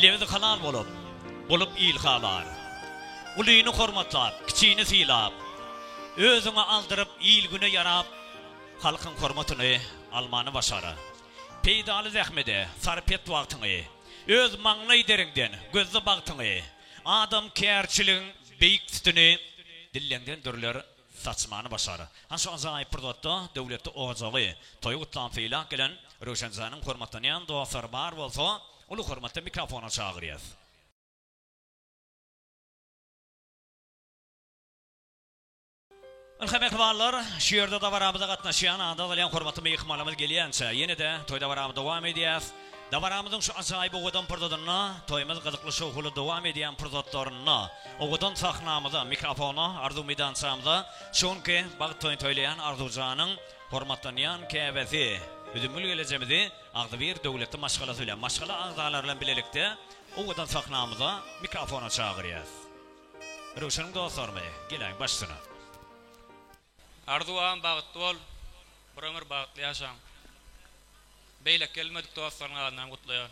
Lebzi halal bolup, bolup il halar. Ulyny hormatlap, kiçini sylap, özüňi aldyryp il-güne ýarap, halkyň hormatyny almany başar. Peýdaly zähmede sarp et wagtyňy, öz maňlaý deriňden gözle bagtyňy, adamkärçiligiň beýik sütüni dilleňden dürler saçmany başar. Hany şu ajaýyp pursatda döwletli ojagy, toýy gutlan sylap gelen Röwşenjanyň hormatlanýan dostlary bar bolsa, uly hormatda mikrofona çagyrýas. Ynha mähribanlar, şu ýerde dabaramyza gatnaşýan, ady agzalýan hormatly myhmanlarymyz gelýänçä, ýene-de toý dabaramyzy dowam edýäs. Dabaramyzyň şu ajaýyp owadan pursatynda, toýumyz gyzykly şowhunly dowam edýän pursatlarynda, owadan sahnamyza, mikrofona, arzuw meýdançamyza şu günki bagt toýuny toýlaýan Arzuwjanyň hormatlanýan käbesi Üzümgül gelejemizi agzybir döwletli maşgalasy bilen, maşgala agzalary bilen bilelikde owadan sahnamyza, mikrofona çagyrýas. Röwşeniň dostlarymy, geläýiň başsyna. Arzuw agam bagtly bol, bir ömür bagtly ýaşaň. Beýleki gelmedik dostlaryň adyndan gutlaýan.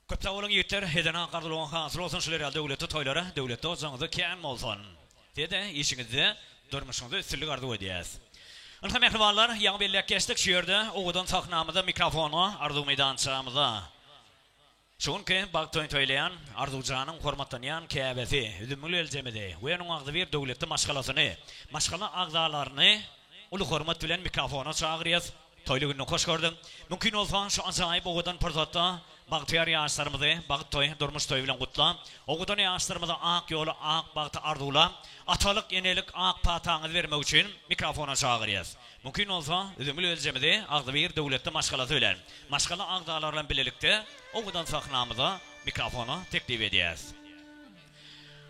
Köp sag boluň ýigitler eden ak arzuwlaryň hasyl bolsun şular ýaly döwletli toýlara döwletli ojagyňyzda kän bolsun size-de işiňizde durmuşyňyzda üstünlik arzuw edýäs. Ynha mähribanlar ýaňy belläp geçdik şu ýerde owadan sahnamyza mikrofona arzuw meýdançamyza Şu günki bagt toýuny toýlaýan Arzuwjanyň hormatlanýan käbesi Üzümgül eljemizi we onuň agzybir döwletli maşgalasyny, maşgala agzalaryny uly hormat bilen mikrofona çagyrýas. Toýly gününi hoş gördük. Mümkin bolsa, şu ajaýyp owadan pursatda bagtyýar ýaşlarymyzy bagt toýy, durmuş toýy bilen gutlap, owadan ýaşlarymyza ak ýoly, ak bagty arzuwlap, atalyk, enelik ak pataňyzy bermek üçin mikrofona çagyrýas. Mümkin bolsa, Üzümgül eljemizi agzybir döwletli maşgalasy bilen, maşgala agzalary bilen bilelikde owadan sahnamyza mikrofona teklip edýäs.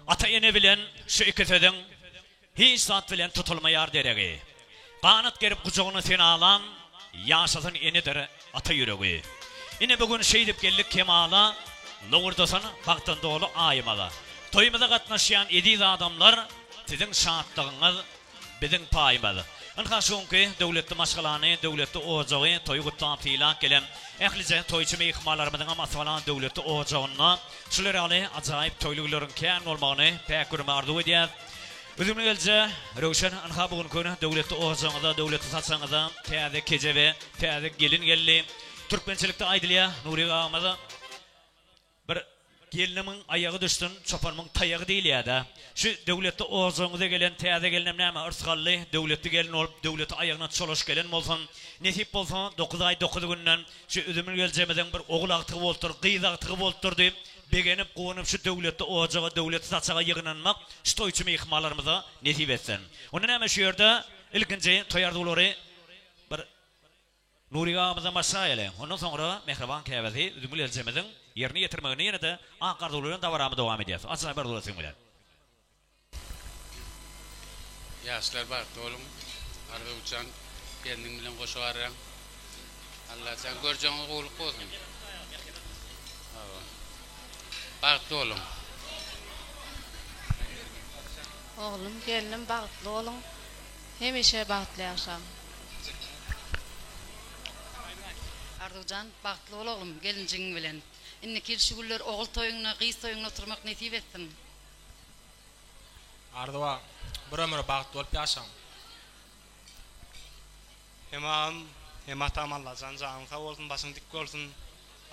Ata-ene bilen şu iki sözüň hiç zat bilen tutulmaýar deregi. Ganat gerip gujagyna seni alan, ýaşasyn enedir ata ýüregi. Ine bu gün şeýdip geldik kemala, lowurdasyn bagtdan doly aýymyz. Toýumyza gatnaşýan eziz adamlar, siziň şatlygyňyz Biziň paýymyz. Ynha şu günki döwletli maşgalany, döwletli ojagy toýy gutlap sylap gelen ählije toýçy myhmanlarymyzyňam Asgalan döwletli ojagynda şular ýaly ajaýyp toýly günleriň kän bolmagyny päk ýüregime arzuw edýäs. Üzümli gelje, Röwşen ynha bu günki gün döwletli ojagyňyza, döwletli saçagyňyza täze kejebe, täze gelin geldi. Türkmençilikde aýdylýar, Nury agamyz Bir gelnimiň aýagy düşsün, çopanymyň taýagy diýilýär-dä. Şu döwletli ojagyňyza gelen täze gelnem näme, yrsgally, döwletli gelin bolup, döwleti aýagyna çolaş gelen bolsun. Nesip bolsa, dokuz aý dokuz günden şu Üzümli geljemiziň bir ogul agtygy bolupdyr, gyz agtygy bolupdyr diýip, begenip, guwanyp şu döwletli ojaga, döwletli saçaga ýygnanmak şu toýçy myhmanlarymyza nesip etsin. Onda näme şu ýerde ilkinji toý arzuwlary bir Nury agamyzdan başlaýaly. Ondan soňra mähriban käbesi Üzümgül eljemiziň ýerine ýetirmeginde ýene-de ak arzuwlar bilen dabaramyzy dowam edýäs. Ajaýyp arzuwlar siziň bilen. Ýaşlar bagtly boluň Arzuwjan gelniň bilen goşa barýaň Allajan görjegiňiz gowluk bolsun Hawa bagtly boluň. Oglum gelnim bagtly boluň hemişe bagtly ýaşaň. Arzuwjan bagtly bol oglum gelinjigiň bilen. Indiki ýyl şu günler ogul toýuňda, gyz toýuňda oturmak nesip etsin. Arzuw aga bir ömür bagtly bolup ýaşaň. Hem agam hem atam Allajan janyň sag bolsun başyň dik bolsun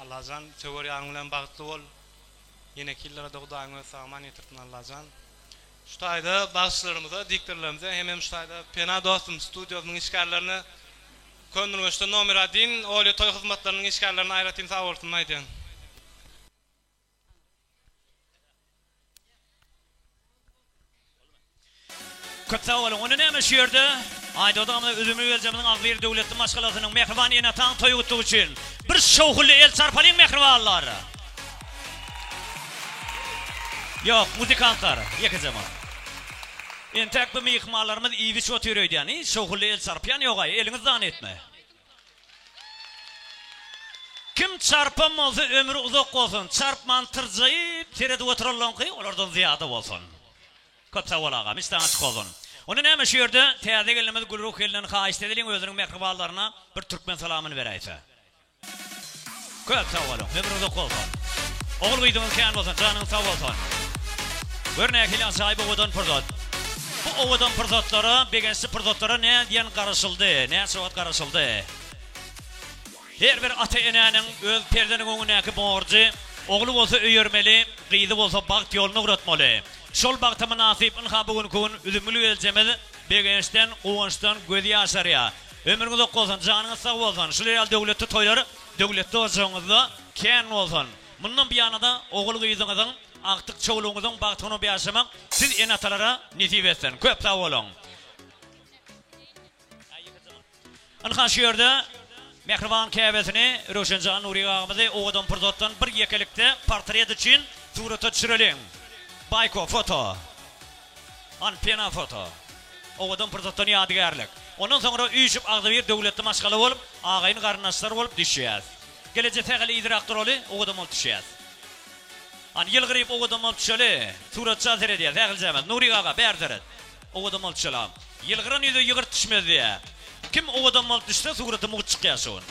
Allajan söwer ýaryň bilen bagtly bol ýeneki ýyllarada Hudaýyň özi sag aman ýetirsin Allajan. Şu taýda bagşylarymyza, diktorlarymyza hemem şu taýda Pena dostum studiýasynyň işgärlerine Köneürgençde nomer odin Olýa toý hyzmatlarynyň işgärlerine aýratyn sag bolsun aýdýan. Köp sag boluň. Onda näme şu ýerde Aýdogdy agamyza Üzümli geljemiziň agzybir döwletli maşgalasynyň mähriban ene-ataň toýy gutlagy üçin bir şowhunly el çarpalyň mähribanlar. Ýok, muzykantlar, ýekeje boluň. Entäk bu myhmanlarymyz iýip-içip otyr öýdýän. Hiç şowhunly el çarpýan ýog-aý, eliňiz dan etme. Kim çarpan bolsa ömri uzak bolsun, çarpman tyrjaýyp seredip oturanlaryňky olardan zyýada bolsun. Köp sag bol agam, işdäň açyk bolsun. Onda näme şu ýerde täze gelnimiz Gülruh gelnden haýyşt edeliň özüniň mähribanlaryna bir türkmen salamyny beräýse. Köp sag boluň. Ömrüňiz uzak bolsun. Ogul gyzyňyz kän bolsun, janyňyz sag bolsun. Gör nähili ajaýyp owadan pursat. Bu owadan pursatlara, begençli pursatlara nädýän garaşyldy, näçe wagt garaşyldy. Her bir ata-enäniň öz perzeniň öňündäki borjy, ogly bolsa öýermeli, gyzy bolsa bagt ýoluna ugratmaly. Şol bagta mynasyp ynha bu günki gün Üzümgül geljemiz begençden, guwançdan gözi ýaşarýar. Ömrüňiz uzak bolsun, janyňyz sag bolsun, şular ýaly döwletli toýlar döwletli ojagyňyzda kän bolsun. Mundan buýana-da ogul-gyzyňyzyň, agtyk-çowlugyňyzyň bagtyny bolup ýaşamak siz ene-atalara nesip etsin. Köp sag boluň! Ynha şu ýerde mähriban käbesini Röwşenjan Nuryýew agamyzy owadan pursatdan bir ýekelikde portret üçin surata düşüreliň. Baýko foto. An pena foto. Owadan pursatdan ýadygärlik. Ondan soňra üýşüp agzybir döwletli maşgala bolup, agaýyn garyndaşlar bolup düşýäs. Geleje sähel yzyrak duraly, owadan bolup düşýäs. Hany ýylgyryp owadan bolup düşeli. Suratça seredýäs ählijämiz. Nuryk aga bäri seret. Owadan bolup düşeli agam. Ýylgyran ýüze ýygyrt düşmez diýýä. Kim owadan bolup düşse suraty mugt çykýar şu gün.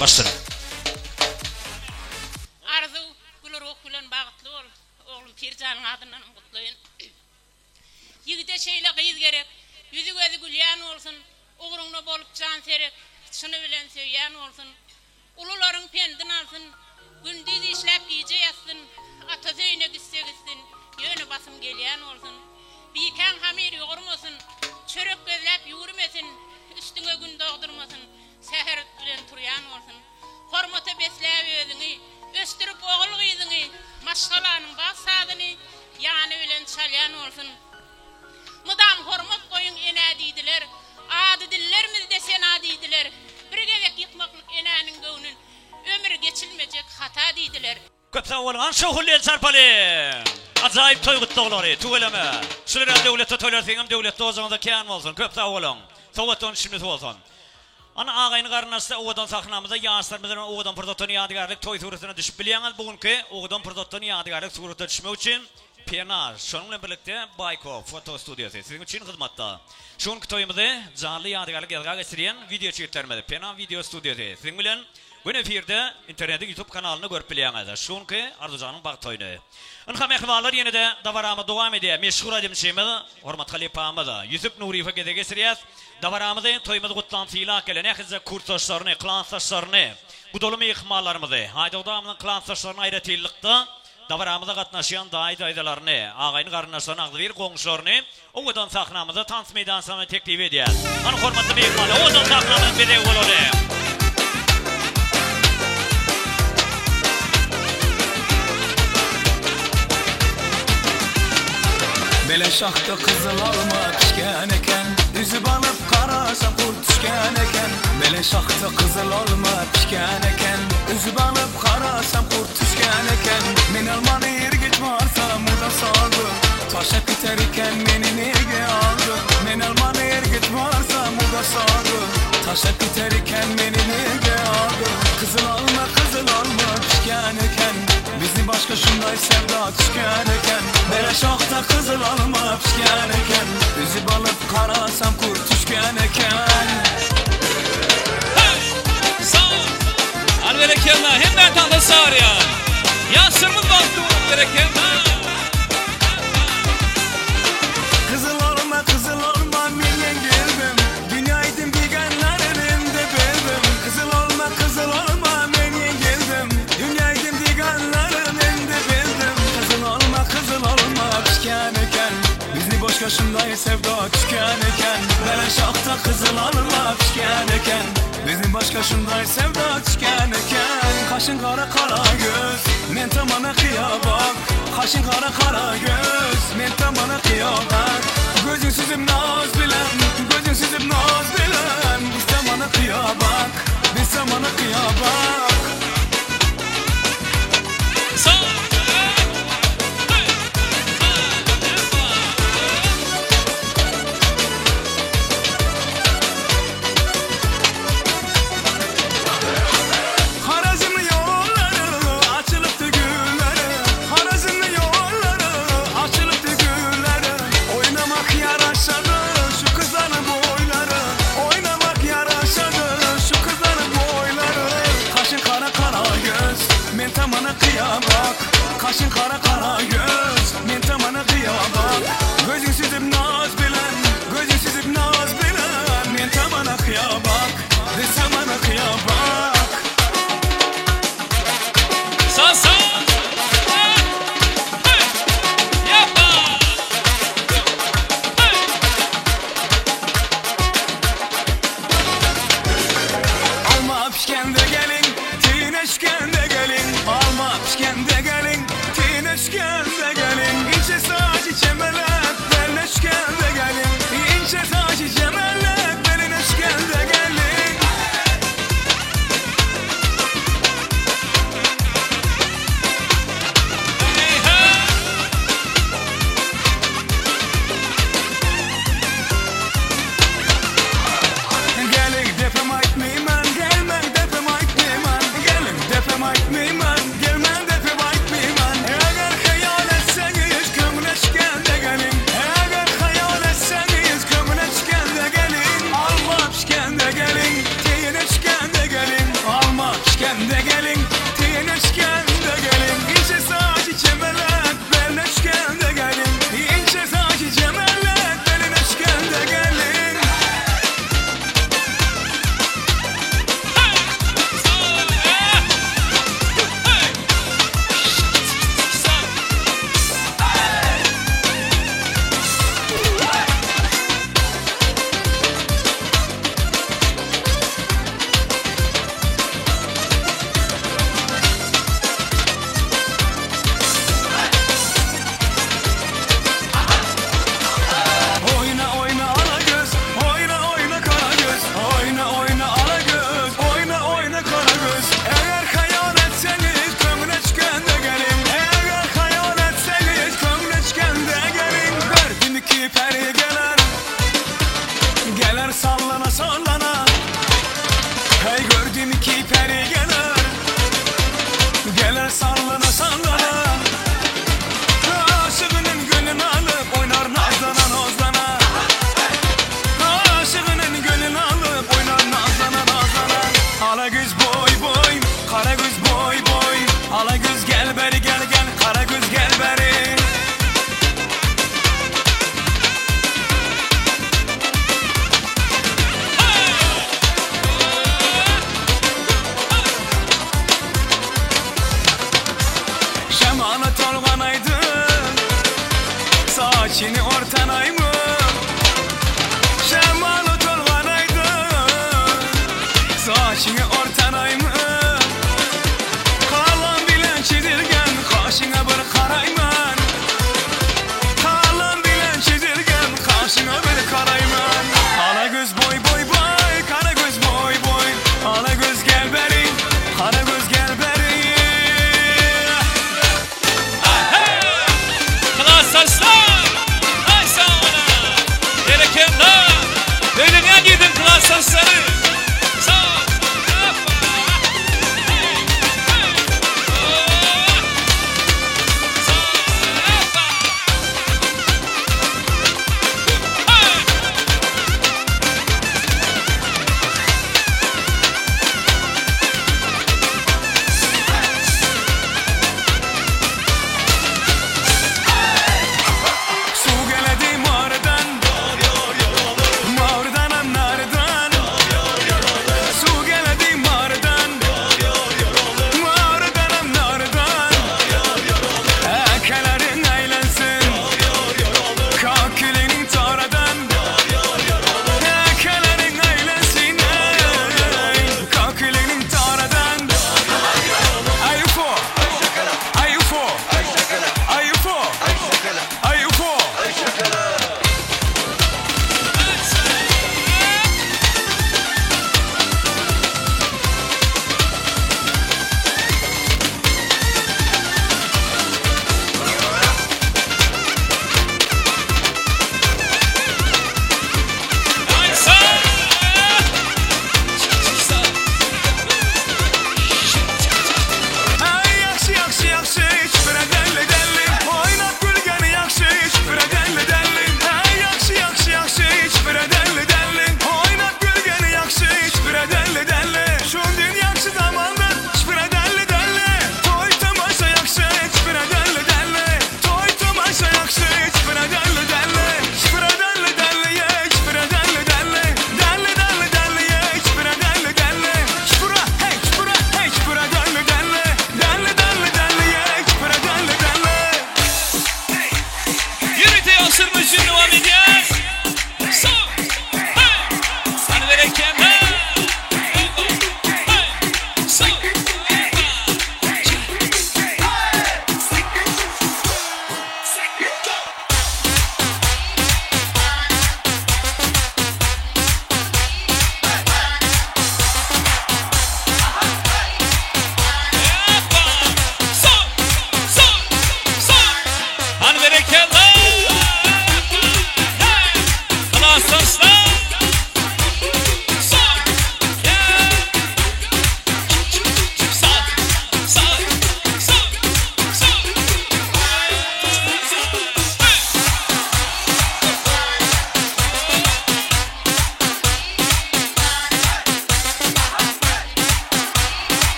Başla. Arzuw Gülruh bilen bagtly bol. Oglum Pirjanyň adyndanam gutlaýyn. Ýigide şeýle gyz gerek, Ýüzi-gözi gülýän bolsun, Ugruňda bolup janserek, Çyny bilen söýýän bolsun. Ulularyň pendin alsyn, Gündiz işläp gije ýatsyn, Atasy öýüne gitse gitsin, Ýöne basym gelýän bolsun. Bikäň hamyr ýugurmasyn, Çörek gözläp ýüwürmesin, Üstüňe gün dogdurmasyn, Säher bilen turýan bolsun. Hormata besläp özüňi, Ösdürip ogul-gyzyňy, Maşgalanyň bagt sazyny Ýany bilen çalýan bolsun. Mydam hormat goýuň enä diýdiler, Ady dillerimizde sena diýdiler. Bir gezek ýykmaklyk enäniň göwnün, Ömür geçilmejek hata diýdiler. Köp sag boluň han şowhunly el çarpaly. Ajaýyp toý gutlaglary tüweleme. Şular ýaly döwletde toýlar siziňem döwletli ojagyňyzda kän bolsun köp sag boluň. Sowatdan düşünmesi bolsun. Ana agaýny garyndaşda owadan sahnamyzda ýaşlarymyz bilen owadan pursatdan ýadygärlik toý suratyna düşüp bilýäňiz bu günki owadan pursatdan ýadygärlik surata düşmek üçin Pena şonuň bilen birlikde Baýko foto studiýasy siziň üçin hyzmatda. Şu günki toýumyzy janly ýadygärlik ýazga geçirýän wideo çigitlerimiz Pena wideo studiýasy siziň bilen Göni efirde internetiň ýutub kanalynda görüp bilýäňiz şu günki Arzuwjanyň bagt toýuny. Ynha mähribanlar ýene-de dabaramyz dowam edýär. Meşhur aýdymçymyz, hormatly halypamyz Ýusup Nuryýewe gezek geçirýäs. Dabaramyzy, toýumyzy gutlan sylap gelen ählije kursdaşlaryny, klasdaşlaryny, gudaly myhmanlarymyzy, Aýdogdy agamyzyň klasdaşlaryny aýratynlykda dabaramyza gatnaşýan daýy-daýzalaryny, agaýny-garyndaşlaryny, agzybir goňşularyny Owadan sahnamyza tans meýdançasyny teklip edýäs. Hany hormatly myhmanlar, owadan sahnamyzyň bezegi bolaly. Bele şahda gyzyl alma pişgen eken, Üzüp alyp garasam gurt düşgen eken. Bele şahda gyzyl alma pişgen eken, Üzüp alyp garasam gurt düşgen eken. Men almany irgit barsam uda saldy. Taşa kiter iken meni nege aldy Men almany ergit barsam uda saldy Taşa kiter iken meni nege aldy Kyzyl alma kyzyl alma pişken eken Bizi başga şunday sevda tüşken eken Bere şahta kyzyl alma pişken eken Üzüp alyp karasam kurt tüşken eken. Hey! Sag bol! Hany berekella hemmäni tansa çagyrýan. Ýaşlarymyz bagtly bolup berekella. Gyzyl alma gyzyl alma men ýeňildim Dünýäýdim diýgenlerin indi bildim Gyzyl alma gyzyl alma men ýeňildim Dünýäýdim diýgenlerin indi bildim Gyzyl alma gyzyl alma pişken eken Bizni boşga şunday sevda tüken eken Beren şahta gyzyl alma pişken eken Bizni başga şunday sevda tüken eken Kaşyň gara kara göz Men tamana kyýa bak Kaşyň gara kara göz Men tamana kyýa bak Gözüň süzüp naz bilen Gözüň süzüp naz bilen Biz tamana kyýa bak Biz tamana kyýa bak. Harazmly ýollary açylypdy gülleri Harazmly ýollary açylypdy gülleri Oýnamak ýaraşady. Gaşy çemenlek beline şgelde gelin. Gelin depem aýtmaýman, gelmen depem aýtmaýman. Gelin depem aýtmaýman, gelmen depem aýtmaýman. Eger hyýal etseňiz köňle şgelde gelin. Eger hyýal etseňiz köňle şgelde gelin.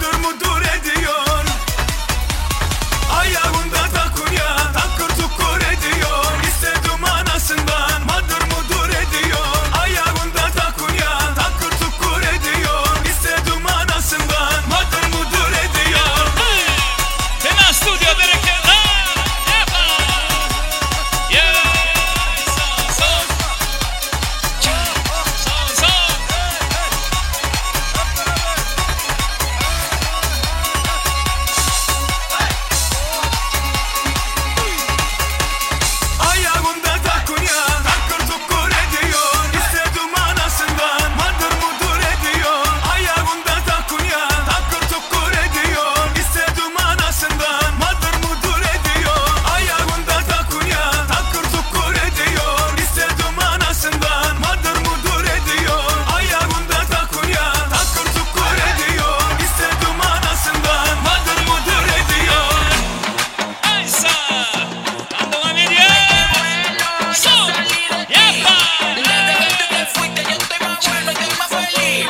Madır mudur ediyor Ayağında takunya takır tukur ediyor İstedim anasından madır mudur ediyor Ayağında takunya takır tukur ediyor İstedim anasından madır mudur ediyor Fena studio berekella. Yapma. Yeah. Sağ sağ. Sağ sağ. Ayağında takunya takır tukur ediyor İstedim anasından madır mudur ediyor Ayağında takunya takır tukur ediyor İstedim anasından madır mudur ediyor Ayağında takunya takır tukur ediyor İstedim anasından madır mudur ediyor Ayağında takunya takır tukur ediyor İstedim anasından madır mudur ediyor Aysa. Han devam ediyor. Sol. Yapma. Desde que tú te fuiste, yo estoy más bueno, estoy más feliz.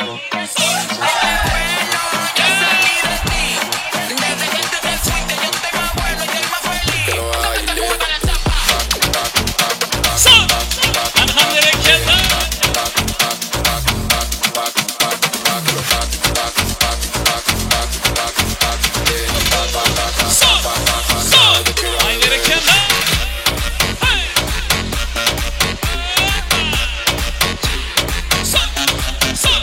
Ay, qué bueno, yo salí de ti. Desde que tú te fuiste, yo estoy más bueno, estoy más feliz. Tócate la chapa. Sol. Han berekella. Sol. Sol. Ay berekella. Hey. Sol. Sol. Sol.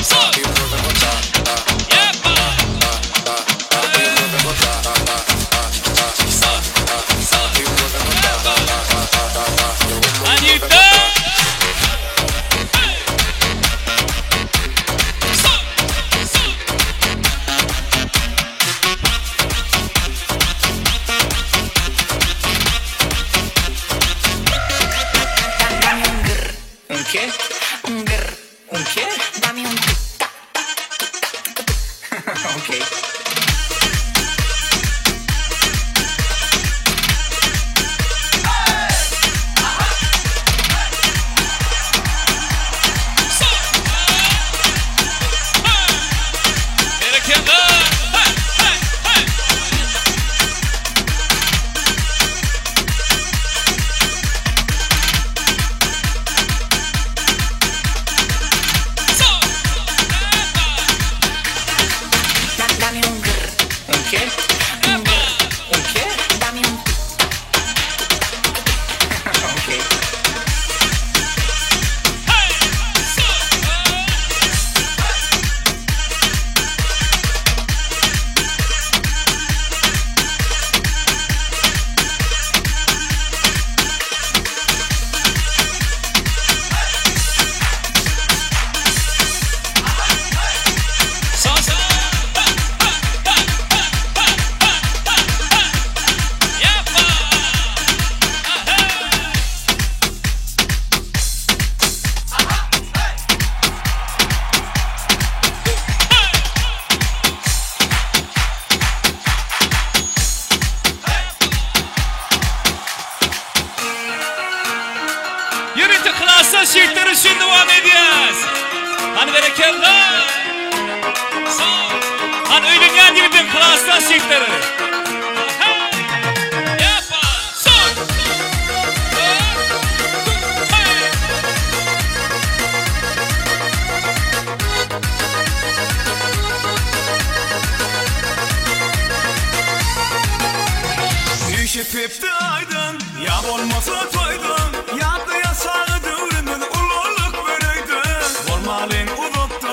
Sol. Yapma. Sol. Sol. Anita. Hey. Sol. Sol. Dame un grr, ¿Un qué? un grr, ¿Un qué? dame un ta, Ok. Sol. Berekella. Hey, hey, hey. Sol. da- dame un grr, ¿Un qué? un grr, ¿Un qué? dame un Ok. Hey. Sol. Sol, sol. Ha, ha, ha, ha, ha, ha, ha, ha. Yapma. Aha. Yürütü klasa şirkler için devam ediyoruz. Hani berekella. Sağ. Hani öýlenýän ýigidin klasda şirkleri. Yapma. Sol. Hey. Üşüpüptü aydın Ya olmasa toydun Yadı yasağı dövrümün Ululuk börüydü Olmalın uzuktu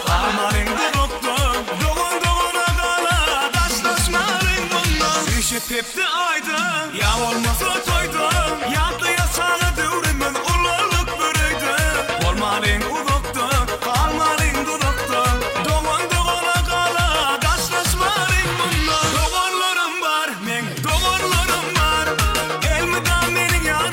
Almalın duduktu Doğun doğuna dala Daşlaşmalın bundan Üşüpüptü aydın Ya olmasa toydun Yadı yasağı dövrümün Ululuk börüydü Olmalın uzuktu Kalmalın duduktu Doğun doğuna kala Daşlaşmalın bundan Doğanlarım var Men doğanlarım var Elmida menin yanımda.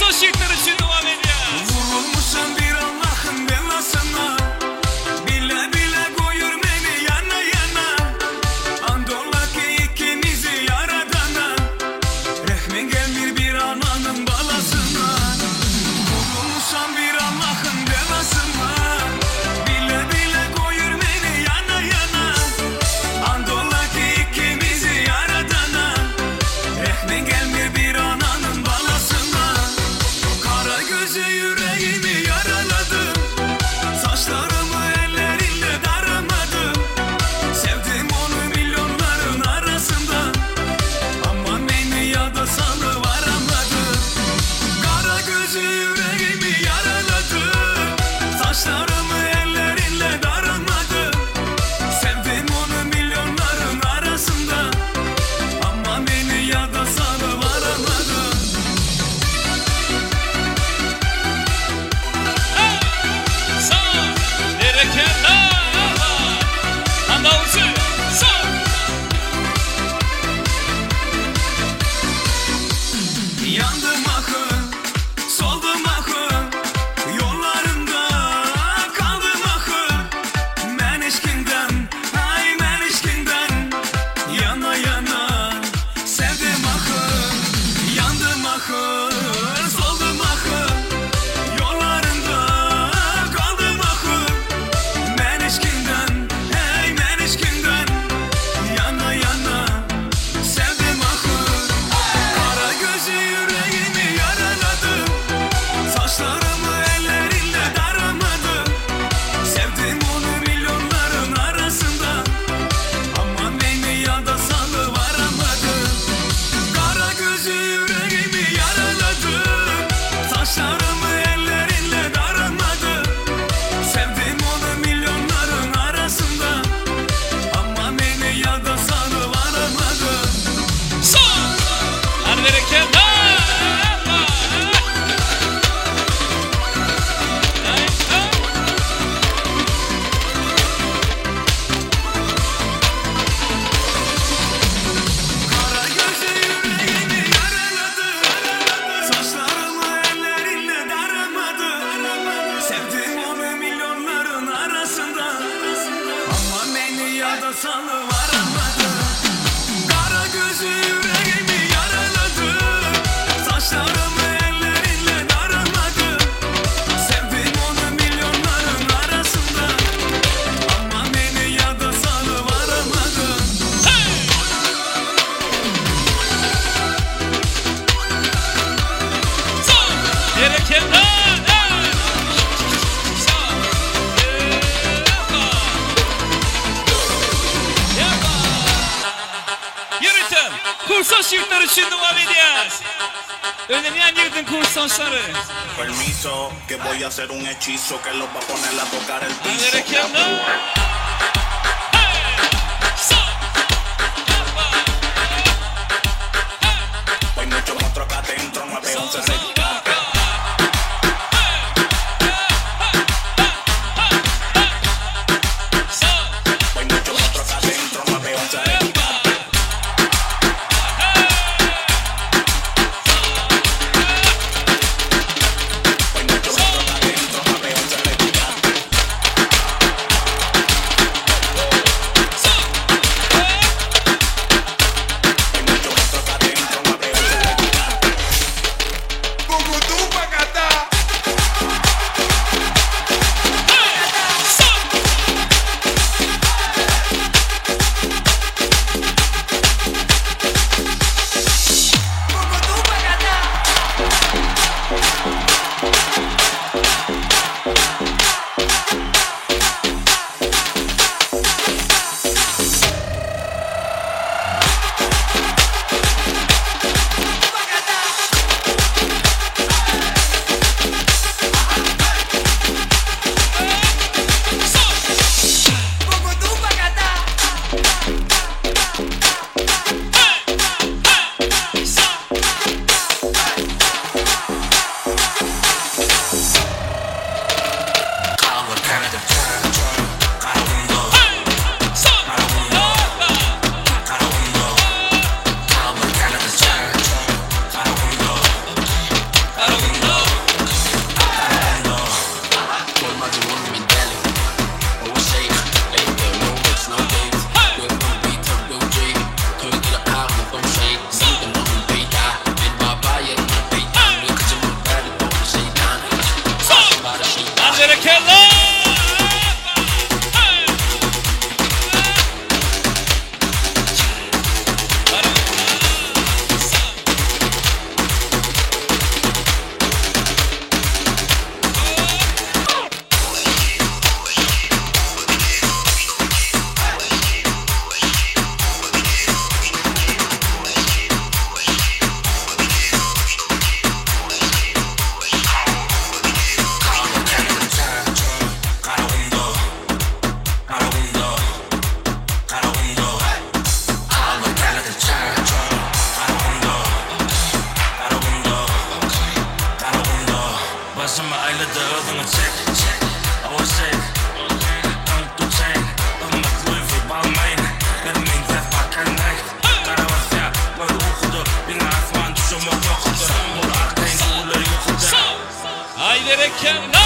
Kursdaş ýigitler üçin dowam edýäs. Vurulmuşam bir Allah'ın belasına Bile bile koyur meni yana yana Andola ki ikimizi yaradana Rehmin gelmir bir ananın balasına Vurulmuşam bir Allah'ın belasına Bile bile koyur meni yana yana Andola ki ikimizi yaradana Rehmin gelmir bir ananın balasına Kara gözü yüreğimi yaraladı Saçlarımı ellerinle daramadı Sevdim onu milyonların arasında Ama beni ya da salıvaramadı Kara gözü yüreğimi yaraladı Saçlarımı ellerinle daramadı Sevdim onu milyonların arasında Ama beni ya da salıvaramadı Sag! Berekella! Andawsy! Sag! Yandım ahı, soldum ahı Yollarında kaldım ahı Men eşkinden, ay men eşkinden Yana yana sevdim ahı Yandım ahı, soldum ahı Yollarında kaldım ahı Men eşkinden, hey men eşkinden Yana yana sevdim ahı Kara gözü yüreğimi yaraladı Saçlarımı ellerinle daramadı Sevdim onu milyonların arasında Ama beni ya da salıvaramadı Kara gözü yüreğimi yaraladı Saçlarımı ellerinle daramadı Sevdim onu milyonların arasında Ama beni ya da salıvaramadı Sag! Hadi berekella! Kara gözü yüreğimi yaraladı Saçlarımı ellerinle daramadı Sevdim onu milyonların arasında Ama beni ya da salıvaramadı Kara gözü yüreğimi yaraladı Saçlarımı ellerinle daramadı Sevdim onu milyonların arasında Ama beni ya da salıvaramadı Berekella! Ýöritem, kursdaş ýigitler üçin dowam edýäs. Öýlenýän ýigidiň kursdaşlary. Permiso, que voy a hacer un hechizo que los va a poner a tocar el piso. Berekella! Hay mucho monstruo acá adentro, 911 rescate. Hay mucho monstruo acá adentro, 911 rescate. Hay mucho monstruo acá adentro, 911 rescate. Başymy aýlady özüňe çek Hawa şeýh Don't do chain Gymmat Louis V Balmain Bermeýin ses bakan reýh Gara basýa göz ukuda Diňe asman düşemek ýokuda Bol arkaýyn güwler ýokuda Aý berekella!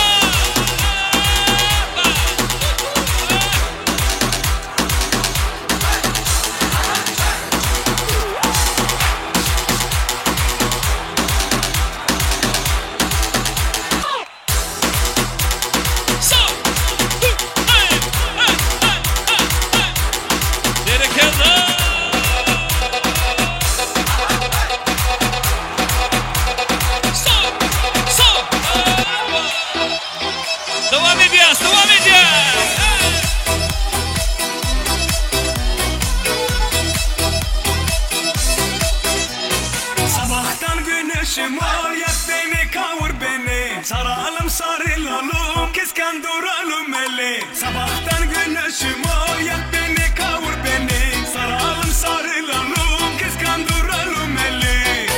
Dowam edýäs, dowam edýäs! Sabahtan güneşim ol yak beni kavur beni Saralım sarılalım kiskan duralım eli Sabahtan güneşim ol yak beni kavur beni Saralım sarılalım kiskan duralım eli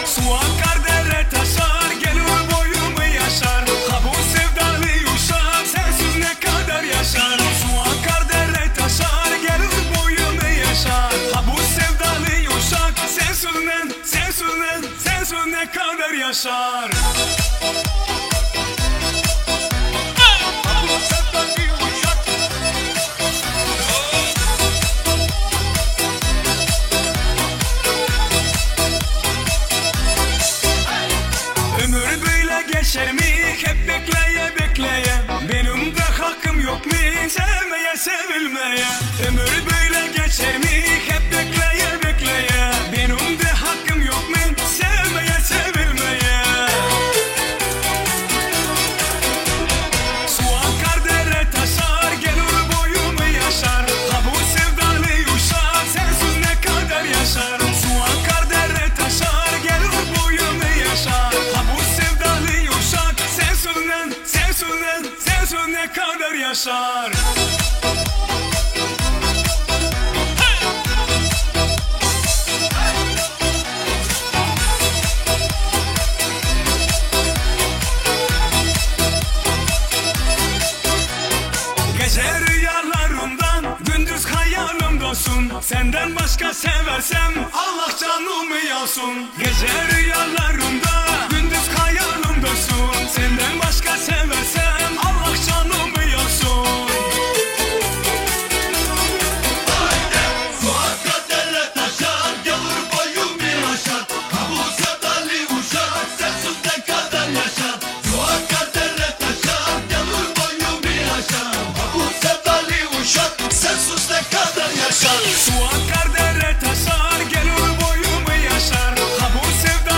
Su akar dere taşar gelir boyumu yaşar Ha bu sevdalı uşak sensiz ne kadar yaşar Su akar dere taşar gelir boyumu yaşar Ha bu sevdalı uşak sensiz ne sensiz ne sensiz ne kadar yaşar Ha bu sevdalı uşak Ömür böyle geçer mi hep bekleye bekleye Benim de hakkım yok mu sevmeye sevilmeye Ömür böyle geçer mi hep bekleye bekleye Benim de hakkım yok mu sevmeye sevilmeye Su akar dere taşar gelir boyumu yaşar Ha bu sevdalı uşak sensiz ne kadar yaşar Su akar dere taşar gelir boyumu yaşar Ha bu sevdalı uşak sensiz ne sensiz ne sensiz ne kadar yaşar Gece rüyalarımdan gündüz hayalımdasın Senden başka seversem Allah canımı yalsın Gece rüyalarımda gündüz hayalımdasın Senden başka seversem Allah canımı yalsın Su akar dere taşar, gavur boyumu aşar. Ha bu sevdalı uşak, sensiz ne kadar yaşar. Su akar dere taşar, gavur boyumu aşar. Ha bu sevdalı uşak, sensiz ne kadar yaşar. Su akar dere taşar gelir boyumu yaşar Ha bu sevdalı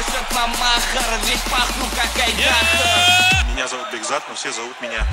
просят на махар Ведь пахну как айдахар Меня зовут Бекзат, но все зовут меня.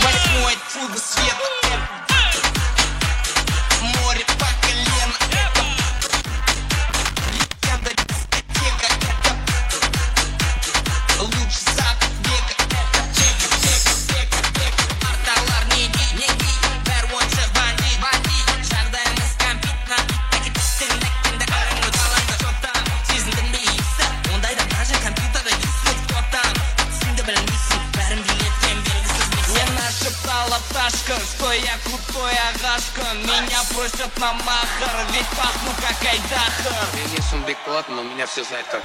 Восьмой чудо света Море по колено Это легенда дискотека Это лучший сад века Это чека, чека, чека, чека Арталар не ди, не ди Бәр ойыншық бандит, бандит Жағдайымыз кәмпит Сезіндің бе иісі Ондайда даже компьютерда естіледі кто там Түсіңді білмейсің Бәрін билеткен белгісіз Мне нашептала пташка, что я крутой агашка Меня просят на махар, ведь пахну как айдахар Меня Бекболат, но меня все знают как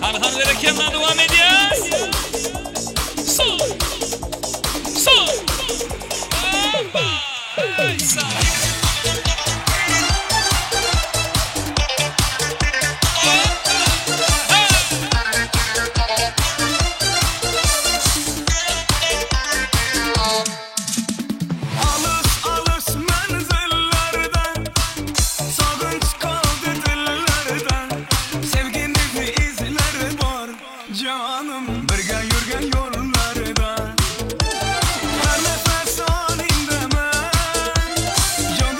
Arhan Bereken'le devam ediyoruz. Sol. Sol. Hoppa. Sağ. Alys alys menzillerden Sağınç kaldı dillerden Sevginin izleri var canım Birge yürgen yollarda Her nefes halinde ben Can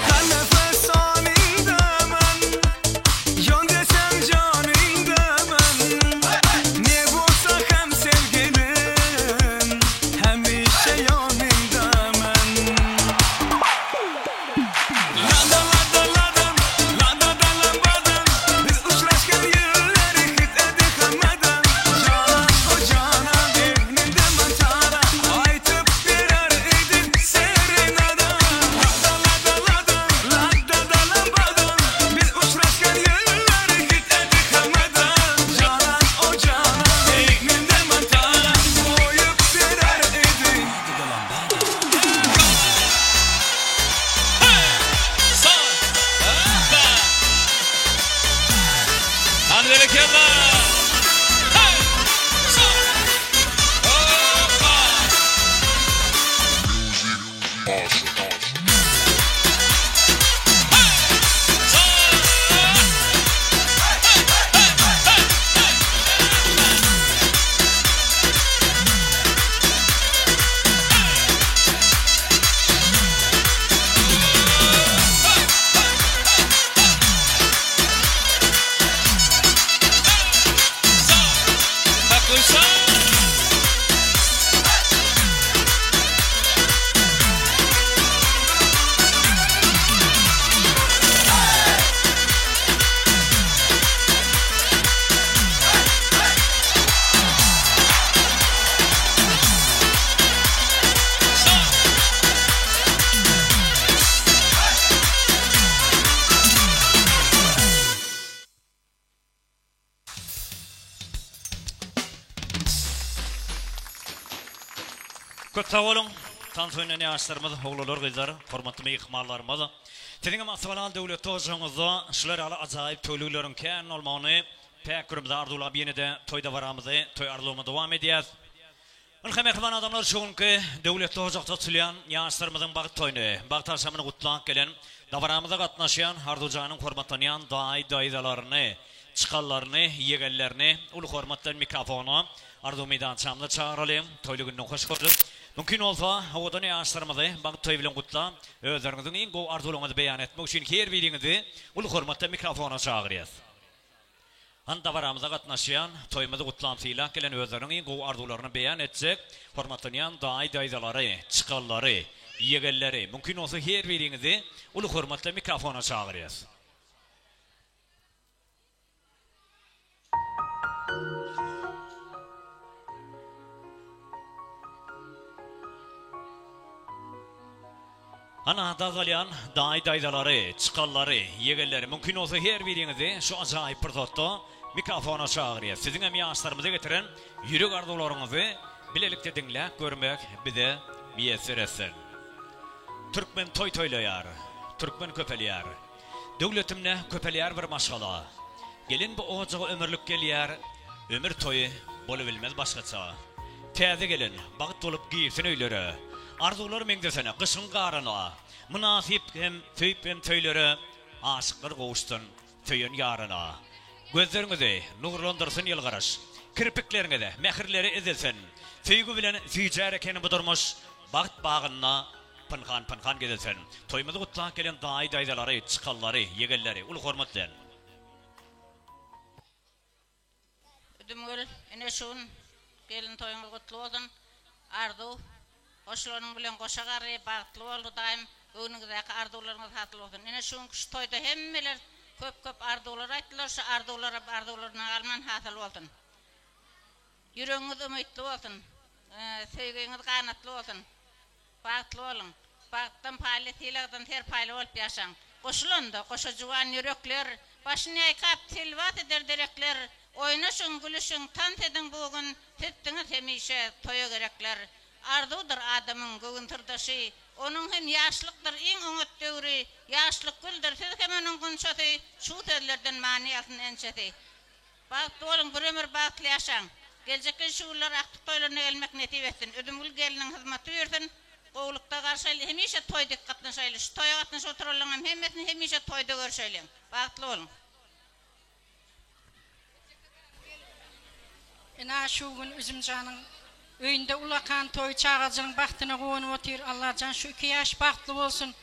Her nefes anında men Can desem canında men Ne bolsa hem sevgilim Hemişe yanında men Lada lada ladam Lada da lambadam Biz uçraşkan yerleri hit edi hammadan Canan o canan Egninde mantara Aytıp berer idin serenada Lada lada ladam Lada da lambadam Biz uçraşkan yerleri hit edi hammadan Canan o canan Egninde mantara Koyup berer idin Hany berekella! Hey! Hoppa! Köp sag boluň, tans oýnan ýaşlarymyz, oglanlar, gyzlar, hormatly myhmanlarymyz. Siziňem Asybalaly döwletli ojagyňyzda şular ýaly ajaýyp toýlugleriň kän bolmagyny päk ýüregimize arzuwlap ýene-de toý dabaramyzy, toý arzuwymyzy dowam edýäs. Ynha mähriban adamlar şu günki döwletli ojakda tutulýan ýaşlarymyzyň bagt toýuny, bagt agşamyny gutlap gelen, dabaramyza gatnaşýan Arzuwjanyň hormatlanýan daýy-daýzalaryny, çykanlaryny, ýegenlerini uly hormat bilen mikrofona Arzuw meýdançamyza çagyralyň. Toýly günden hoş gördük. Mümkin bolsa, owadan ýaşlarymyzy bagt toýy bilen gutlap, özleriňiziň iň gowy arzuwlaryňyzy beýan etmek üçin her biriňizi uly hormat bilen mikrofona çagyrýas. Hany dabaramyza gatnaşýan, toýumyzy gutlap sylap gelen özleriniň iň gowy arzuwlaryny beýan etjek hormatlanýan daýy-daýzalary, çykanlary, ýegenleri, mümkin bolsa her biriňizi uly hormat bilen mikrofona çagyrýas. Ana, dazalýan daýy-daýzalary, çykanlary, ýegenleri, mümkin bolsa her biriňizi şu ajaýyp pursatda mikrofona çagyrýas. Siziňem ýaşlarymyza getiren ýürek arzuwlaryňyzy bilelikde diňläp görmek bize miýesser etsin. Türkmen toý toýlaýar, türkmen köpelýär. Döwletimde köpelýär bir maşgala. Gelin bu ojaga ömürlik gelýär, Ömür toýy bolubilmez başgaça. Täze gelin bagt bolup girsin öýlere, Arzuwlar meňzesene gyşyň garyna. Mynasyp hem söýüp hem söýlere, Aşyklar gowuşsyn söýen ýaryna. Gözleriňizi nurlandyrsyn ýylgyryş, Kirpikleriňiz mähirlere ezilsin. Söýgi bilen süýjär eken bu durmuş, Bagt bagynda Pynhan-pynhan gezilsin. Toýumyzy gutlap gelen daýy-daýzalary, çykanlary, ýegenleri uly hormat bilen. Üzümgül, ine şu gün gelin toýuňyz gutly bolsun. Arzuw, goşulanyň bilen goşa garry, bagtly bol Hudaýym, göwnüňizdäki arzuwlaryňyz hasyl bolsun. Ine şu günki şu toýda hemmeler köp-köp arzuwlar aýtdylar, şu arzuwlaram arzuwlaryna galman hasyl bolsun. Ýüregiňiz umytly bolsun, söýgiňiz ganatly bolsun. Bagtly boluň! Bagtdan paýly, sylagdan serpaýly bolup ýaşaň! Goşulanda, goşa juwan ýürekler, Başyn ýaýkap, telwas eder derekler. Oýnaşyň, gülüşiň, tans ediň bu gün, Sizsiňiz hemişe toýa gerekler. Arzuwdyr adamyň göwün syrdaşy, Onuň hem ýaşlykdyr iň oňat döwri, Ýaşlyk güldür, siz hem onuň gunçasy, Şu sözlerden many alsyn ençesi. Bagtly boluň, bir ömür bagtly ýaşaň. Geljekki şu günler agtyk toýlaryna gelmek nesip etsin. Üzümgül gelniň hyzmaty buýursyn. Gowulykda garşaýly, hemişe toý dek gatnaşaýly. Şu toýa gatnaşyp oturanlaryňam hemmesini hemişe toýda görşeýliň. Bagtly boluň. Ina şu gün Üzümjanyň öýünde ulakan toý çagajygyň bagtyna guwanyp otyr Allajan şu iki ýaş bagtly bolsun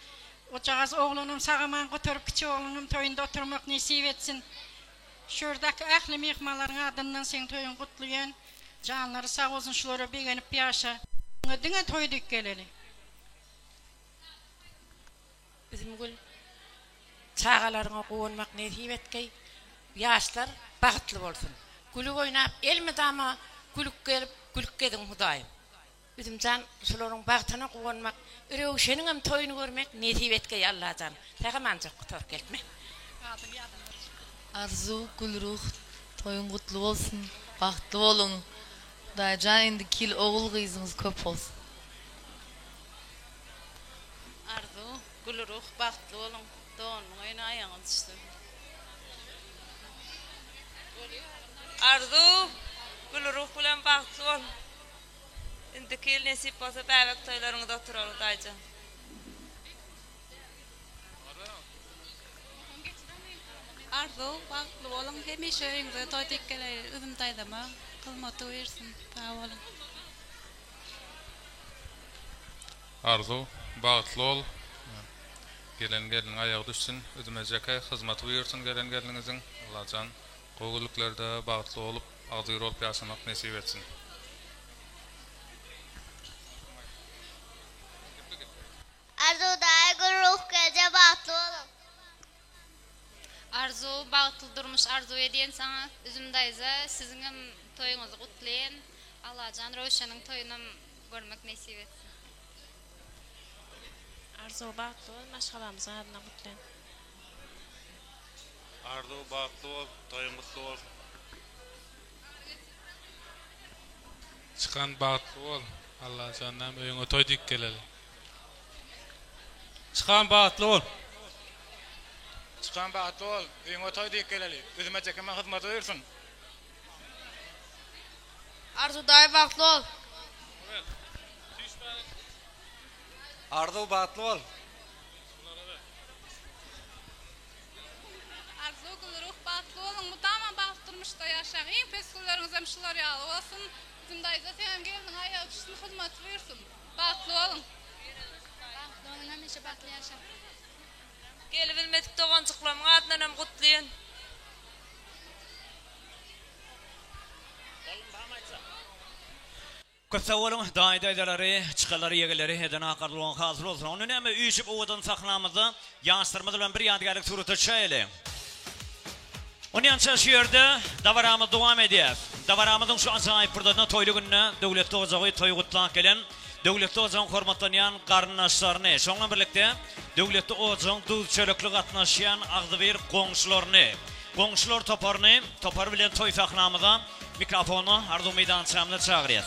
ojagaz oglanam sagaman gutaryp kiçi oglunyňam toýunda oturmak nesip etsin şu ýerdäki ähli myhmanlaryň adyndan seň toýuňy gutlaýan janlary sag bolsun şulara begenip ýaşa. Diňe toý diýip geleli. Üzümgül, çagalaryňa guwanmak nesip etgeý, ýaşlar bagtly bolsun. Gülüp oýnap elmydama gülüp gelip gülüp geziň Hudaýym. Üzümjan şularyň bagtyna guwanmak, Röwşeniňem toýuny görmek nesip etgeý Allajan. Sagamanjak gutaryp gelipmi. Arzuw Gülruh toýuň gutly bolsun bagtly boluň Hudaýjan indiki ýyl ogul gyzyňyz köp bolsun. Arzuw, Gülruh bagtly boluň, doganymyň öýüne aýagyňyz düşsün. Arzuw, Gülruh bilen bagtly bol. Indiki ýyl nesip bolsa bäbek toýlaryňyzda oturaly Hudaýjan. Arzuw, bagtly boluň, hemişe öýüňize toý diýip geleýin, Üzüm daýzama hyzmaty buýursyn, sag boluň. Arzuw, bagtly bol. Gelen gelniň aýagy düşsün. Üzüm ejeke hyzmaty buýursyn gelen gelniňiziň. Allajan gowy günlüklerde bagtly bolup, agzybir bolup ýaşamak nesip etsin. Arzuw daýy Gülruh gelje bagtly boluň. Arzuw bagtly durmuş arzuw edýän saňa Üzüm daýza siziňem toýuňyzy gutlaýan Allajan Röwşeniň toýunam görmek nesip etsin. Arzuw bagtly bol maşgalamyzyň adyndan gutlaýan. Arzuw bagtly bol toýuň gutly bolsun. Çykan bagtly bol Allajanam öýüňe toý diýip geleli. Çykan bagtly bol. Çykan bagtly bol, öýüňe toý diýip geleli, üzüme çekeme hyzmaty buýursyn. Arzuw daýy bagtly bol. Arzuw bagtly bol. Arzuw Gülruh bagtly boluň mydama bagtly durmuşda ýaşaň iň pes günleriňizem şular ýaly bolsun Üzüm daýza seňem gelniň aýagy düşsün hyzmaty buýursyn. Bagtly boluň. Bagtly boluň hemişe bagtly ýaşaň. Gelibilmedik doganjyklarymyň adyndanam gutlaýyn. Köp sag boluň daýy daýzalary, çykalary ýegeleri eden ak arzuwyň hasyl bolsun. Onda näme üýşüp owadan sahnamyzda ýaşlarymyz bilen bir ýadygärlik surata düşäýeli. Onýança şu ýerde dabaramyzy dowam edýäs. Dabaramyzyň şu ajaýyp pursatyna toýly günde Döwletli ojagy toý gutlap gelen Döwletli ojagyň hormatlanýan garyndaşlaryny, şoň bilen birlikde Döwletli ojagyň duz-çörekli gatnaşýan agzybir goňşularyny, goňşular toparyny topary bilen toý sahnamyza mikrofona arzuw meýdançamyza çagyrýas.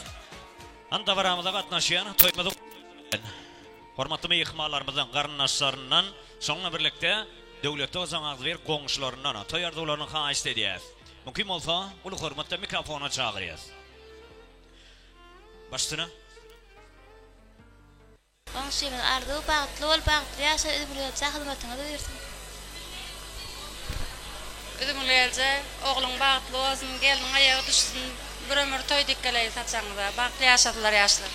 Hany dabaramyza gatnaşýan toýumyzy gutlaýan hormatly myhmanlarymyzyň garyndaşlaryndan, şoň bilen birlikde Döwletli ojagyň agzybir goňşularyndan toý arzuwlaryny haýyşt edýäs. Mümkin bolsa, uly hormat bilen mikrofona çagyrýas. Baş üstüne. Goňşymyz Arzuw bagtly bol bagtly ýaşa Üzümgül gelje hyzmatyňyz buýursyn. Üzümgül gelje ogluň bagtly bolsun gelniň aýagy düşsün bir ömür toý dik geleýin saçagyňyza bagtly ýaşasynlar ýaşlar.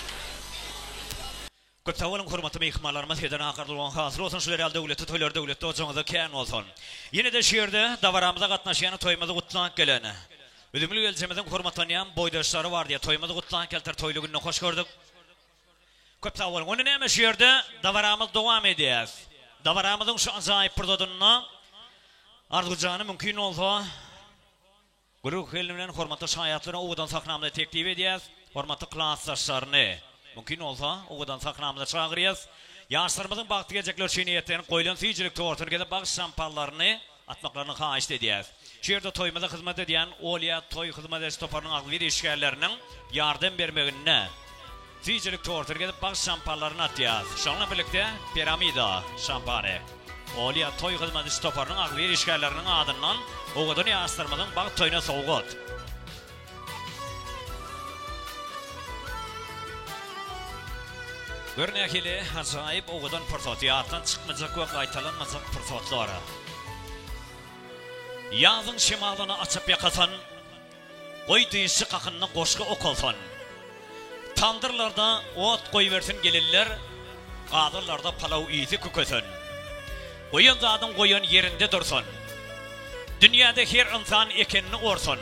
Köp sag boluň hormatly myhmanlarymyz eden ak arzuwyň hasyl bolsun şular ýaly döwletli toýlar döwletli ojagyňyzda kän bolsun. Ýene-de şu ýerde dabaramyza gatnaşýan toýumyzy gutlap gelen Üzümli geljemiziň hormatlanýan boýdaşlary bar diýe toýumyzy gutlap gelipdir toýly günde hoş gördük. Köp sag boluň. Onda näme şu ýerde dabaramyzy dowam edýäs. Dabaramyzyň şu ajaýyp pursatynda Arzuwjany mümkin bolsa Gürrüň gelni bilen hormatly şaýatlaryny owadan sahnamyza teklip edýäs. Hormatly klasdaşlaryny, mümkin bolsa, owadan sahnamyza çagyrýas. Ýaşlarymyzyň bagtly geljekleri üçin niýetlenip goýlan süýjülik tortuny gezip bagyş şampanlaryny atmaklaryny haýyşt edýäs. Şu ýerde toýumyza hyzmat edýän Olýa toý hyzmat ediş toparynyň agzybir işgärleriniň ýardam bermeginde. Süýjülik tortuny gezip bagt şampanlaryny atýas. Şonuň bilen birlikde Piramida şampany. Olýa toý hyzmat ediş toparynyň agzybir işgärleriniň adyndan owadan ýaşlarymyzyň bagt toýuna sowgat. Gör nähili ajaýyp owadan pursat, ýatdan çykmajak we gaýtalanmajak pursatlar. Ýazyň şemalyny açyp ýakasyn. Goý dynçlyk hakynda goşgy okalsyn. Tamdyrlarda ot goýbersin gelinler, Gazanlarda palaw ysy kükesin. Goýan zadyň goýan ýerinde dursun. Dünýäde her ynsan ekenini orsun.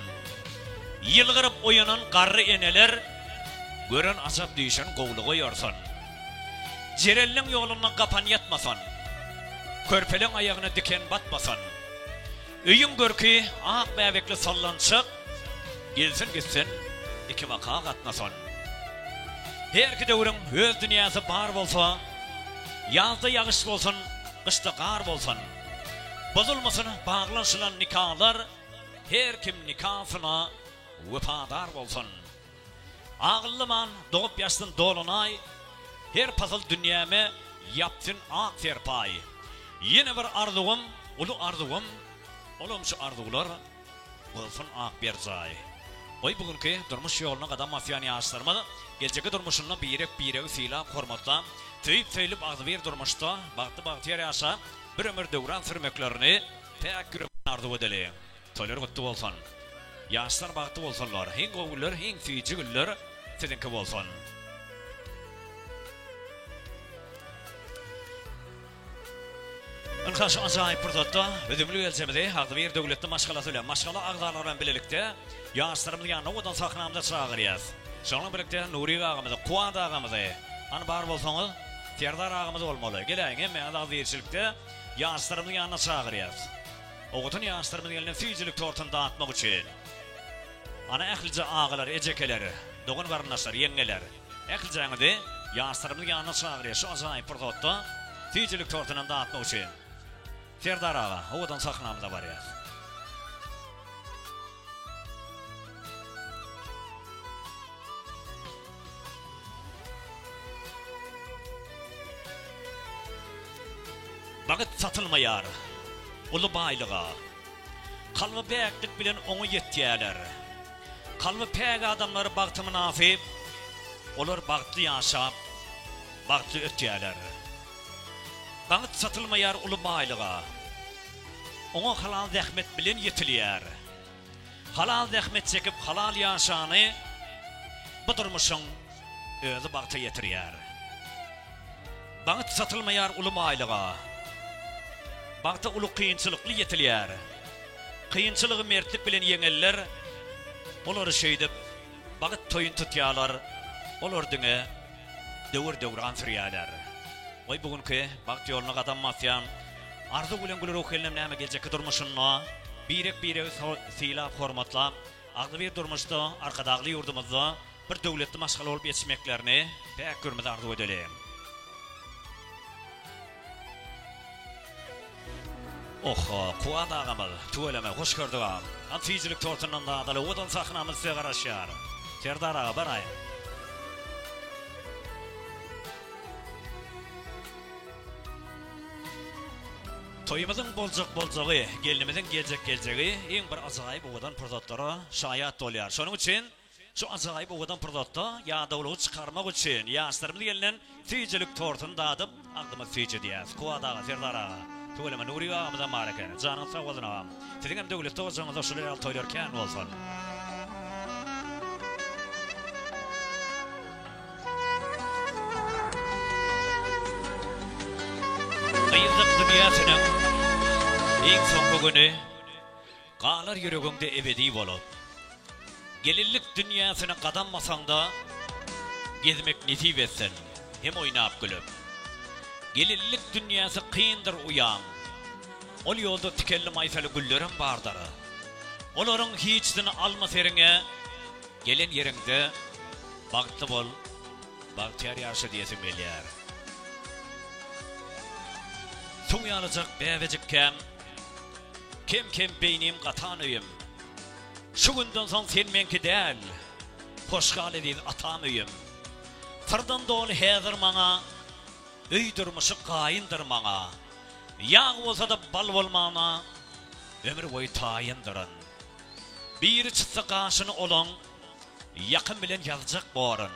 Ýylgyryp oýanan garry eneler, Gören ajap düýşün gowluga ýorsun. Jerenleň ýolunda gapan ýatmasyn. Körpeleň aýagyna diken batmasyn. Öýüň görki ak bäbekli sallançak, Gelsin gitsin, ikibaka gatnasyn. Herki döwrüň öz dünýäsi bar bolsa, Ýazda ýagyş bolsun, gyşda gar bolsun. Bozulmasyn baglanyşylan nikalar, Her kim nikasyna wepadar bolsun. Agyllyman dogup ýaşsyn dolanaý, Her pasyl dünýäme ýapsyn ak serpaý. Ýene bir arzuwym, uly arzuwym, Olam şu arzuwlar bolsun ak berjaý. Goý bu günki durmuş ýoluna gadam basýan ýaşlarymyz geljekki durmuşynda birek-biregi sylap, hormatlap, söýüp-söýlüp agzybir durmuşda bagtly-bagtyýar ýaşap, bir ömür döwran sürmeklerini päk ýürekden arzuw edeli. Toýlar gutly bolsun. Ýaşlar bagtly bolsunlar. Iň gowy günler, iň süýji günler siziňki bolsun. Ynha şu ajaýyp pursatda üzümli geljemizi agzybir döwletli maşgalasy bilen, maşgala agzalary bilen bilelikde ýaşlarymyzy ýanyna owadan sahnamyza çagyrýas. Şonuň bilen birlikde Nury agamyzy, Kuwat agamyzy, hany bar bolsaňyz Serdar agamyz bolmaly. Geläýiň hemmäňiz agzybirçilikde ýaşlarymyzy ýanyna çagyrýas. Owadan ýaşlarymyz gelnen süýjülik tortuny datmak üçin. Ana ählije agalar, ejekeler, dogan garyndaşlar, ýeňňeler. Ählijäňizi ýaşlarymyzyň ýanyna çagyrýar şu ajaýyp pursatda süýjülik tortunam datmak üçin. Serdar aga, owadan sahnamyza barýas. Bagyt satylmaýar uly baýlyga. Kalby päklik bilen oňa ýetýärler. Kalby päk adamlar bagta mynasyp, olar bagtly ýaşap, bagtly ötýärler. Bagyt satylmaýar uly baýlyga. Oňa halal zähmet bilen ýetilýär. Halal zähmet çekip halal ýaşany bu durmuşyň özi bagta ýetirýär. Bagt satylmaýar uly baýlyga. Bagta uly kynçylykly ýetilýär. Kynçylygy mertlik bilen ýeňenler, olary şeýdip bagt toýuny tutýarlar, olar diňe döwür-döwran sürýärler. Goý bu günki bagt ýoluna gadam basýan Arzuw bilen Gülruh gelnem näme geljekki durmuşynda birek-biregi sylap-hormatlap, agzybir durmuşda Arkadagly ýurdumyzda bir döwletli maşgala bolup ýetişmeklerini päk ýüregimize arzuw edeliň. Oho, Kuwat agamyz, tüweleme, hoş gördük agam. Hany süýjülik tortundan dadaly, owadan sahnamyz size garaşýar. Serdar aga, baraýyň. Toýumyzyň boljak boljagy, gelnimiziň geljek geljegi iň bir ajaýyp owadan pursatlara şaýat bolýar. Şonuň üçin Şu ajaýyp owadan pursatda ýadawlygy çykarmak üçin ýaşlarymyz gelnen süýjülik tortuny dadyp, agzymyzy süýjedýäs. Kuwat aga, Serdar aga, tüweleme Nury agamyzam bar eken. Janyňyz sag bolsun agam. Siziňem döwletli ojagyňyzda şular ýaly toýlar kän bolsun. Gyzlyk dünýäsiniň iň soňky güni. Galar ýüregiňde ebedi bolup. Gelinlik dünýäsine gadam basaňda, Gezmek nesip etsin, hem oýnap-gülüp. Gelinlik dünýäsi kyndyr uýam. Ol ýolda tikenli maýsaly güllerem bardyr. Olaryň hiçsini alma seriňe, Gelen ýeriňde bagtly bol, bagtyýar ýaşa diýesim gelýär. Suw ýalyjak bäbejikkäm, Kem-kem beýnim gatan öýüm. Şu günden soň sen meňki däl, Hoş gal eziz atam öýüm. Syrdan doly häzir maňa, Öý durmuşy gaýyndyr maňa. Ýag bolsa-da bal bolmana, Ömür boýy taýyndyryn. Biri çytsa gaşyny olaň, Ýakym bilen ýazjak borun.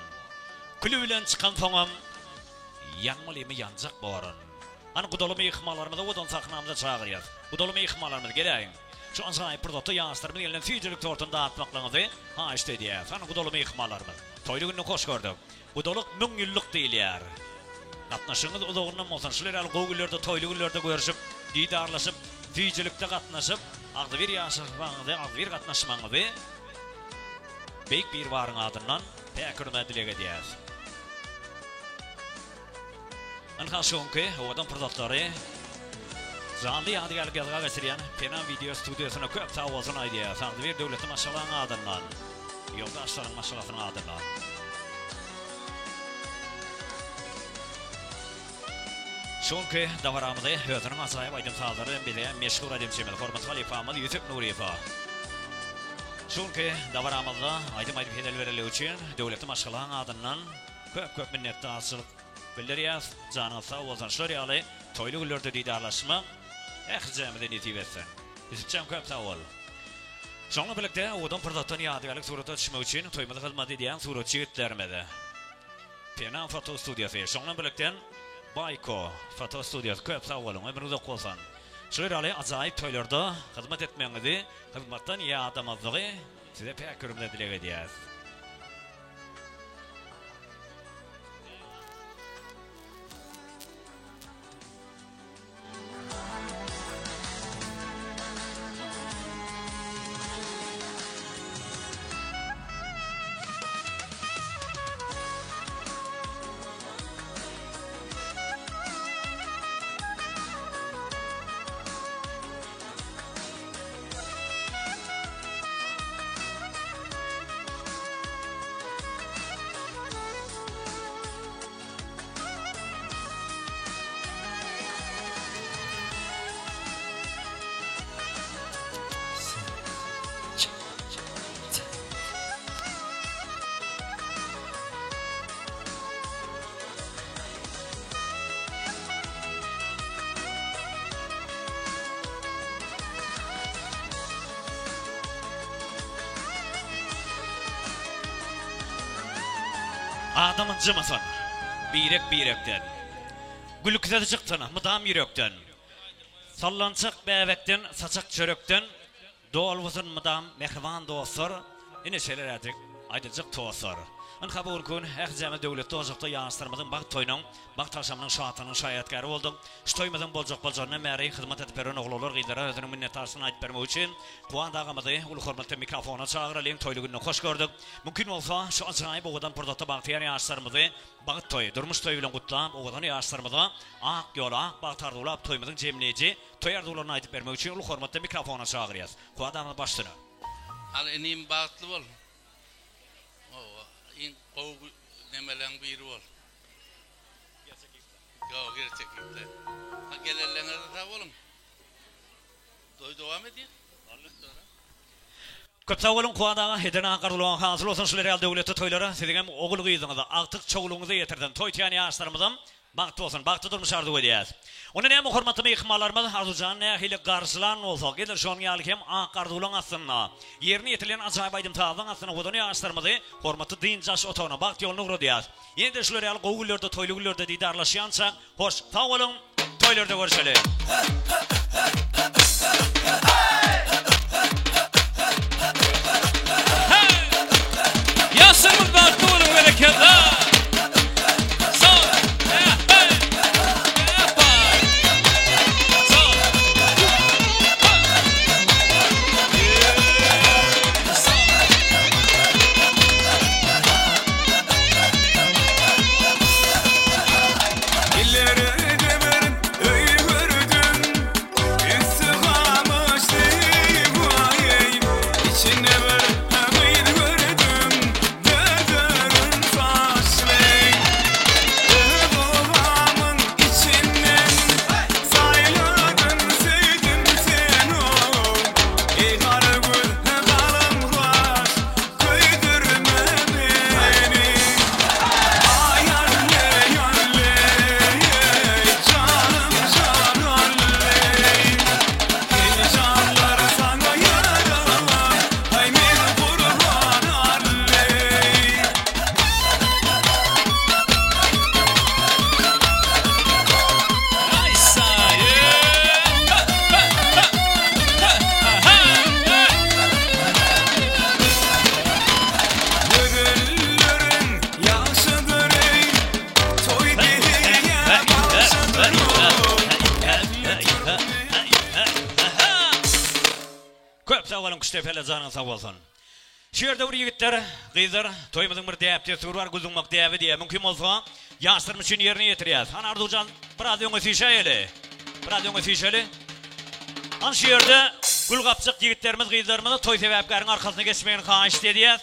Küli bilen çykansoňam, Ýanmalymy ýanjak borun. Hany gudaly myhmanlarymyzy owadan sahnamyza çagyrýas. Gudaly myhmanlarymyz geläýiň. Şu ajaýyp pursatda ýaşlarymyz gelnen süýjülik tortuny datmaklaryňyzy haýyşt edýäs. Hany gudaly myhmanlarymyz. Toýly günde hoş gördük. Gudalyk müňýyllyk diýilýär. Gatnaşygyňyz uzagyndan bolsun. Şular ýaly gowy günlerde, toýly günlerde görüşip, didarlaşyp, süýjülikde gatnaşyp, agzybir ýaşamagyňyzy, agzybir gatnaşmagyňyzy Beýik Biribaryň adyndan päk hürmet dileg edýäs. Ynha şu günki owadan pursatlary janly ýadygärlik ýazga geçirýän Pena wideo studiýasyna köp sag bolsun aýdýas. Agzybir döwletli maşgalaň adyndan, ýoldaşlaryň maşgalasynyň adyndan. Şu günki dabaramyzy özüniň ajaýyp aýdym-sazlary bilen bezeýän meşhur aýdymçymyz, hormatly halypamyz Ýusup Nuryýewe şu günki dabaramyzda aýdym aýdyp hezil berenligi üçin döwletli maşgalaň adyndan köp-köp minnetdarçylyk bildirýäs. Janyňyz sag bolsun. Şular ýaly toýly günlerde didarlaşmak ählijämize nesip etsin. Ýusupjan köp sag bol. Şonuň birlikde owadan pursatdan ýadygärlik surata düşmek üçin toýumyza hyzmat edýän suratçy ýigitlerimiz Penan foto studiýasy, şonuň birlikde Baýko foto studiýasy köp sag boluň, ömrüňiz uzak bolsun. Şular ýaly ajaýyp toýlarda hyzmat etmegiňizi, hyzmatdan ýadamazlygy size päk ýüregimizden dileg edýäris. Adam ynjamasyn birek-birekden. Gülki sözi çyksyn mydam ýürekden. Sallançak bäbekden, saçak çörekden doly bolsun mydam mähriban dostlar. Ine şeýleräjik aýdyljak tostlar. Ynha bu günki gün ählijämiz döwletli ojakda ýaşlarymyzyň bagt toýunyň, bagt agşamynyň şatlygynyň şaýatkäri bolduk. Şu toýumyzyň boljak boljaryndan bäri hyzmat edip beren oglanlar gyzlara özüniň minnetdarçylygyny aýdyp bermek üçin Kuwat agamyzy uly hormat bilen mikrofona çagyralyň. Toýly günde hoş gördük. Mümkin bolsa, şu ajaýyp owadan pursatda bagtyýar ýaşlarymyzy bagt toýy, durmuş toýy bilen gutlap, owadan ýaşlarymyza ak ýol, ak bagt arzuwlap, toýumyzyň jemleýji toý arzuwlaryny aýdyp bermek üçin uly hormat bilen mikrofona çagyrýas. Kuwat agamyz baş üstüne. Al inim bagtly bol. Hawa iň gowy nemeleň biri bol. Gerçek ýigitler. Ýok gerçek ýigitler. Ha gelenleňize sag boluň. Toý dowam edýär. Köp sag boluň Kuwat aga, eden ak arzuwlaryň hasyl bolsun şular ýaly döwletli toýlara siziňem ogul gyzyňyzy, agtyk çowlugyňyzy ýetirsin, toý tutýan ýaşlarymyzam bagtly bolsun, bagtly durmuş arzuw edýäs. Onda näme hormatly myhmanlarymyz Arzuwjany nähili garşylan bolsak, edil şonuň ýaly hem ak arzuwlaň astynda, ýerine ýetirilen ajaýyp aýdym-sazyň astynda owadan ýaşlarymyzy hormatly dynç alyş otagyna, bagt ýoluna ugradýas. Ýene-de şular ýaly gowy günlerde, toýly günlerde didarlaşýançak, Hoş, sag boluň, toýlarda görüşeli. Ýaşlarymyz bagtly boluň berekella. Illere de bir öý gördüm. sag boluň Küştdepeli janyňyz sag bolsun. Şu ýerde bir ýigitler, gyzlar toýumyzyň bir däp dessury bar gül zyňmak däbi diýýär. Mümkin bolsa ýaşlarymyz üçin ýerine ýetirýäs. Hany Arzuwjan biraz öňe süýşäýeli. Biraz öňe süýşeli. Hany şu ýerde gül gapjak ýigitlerimiz, gyzlarymyza toý sebäpkäriň arkasyna geçmegini haýyşt edýäs.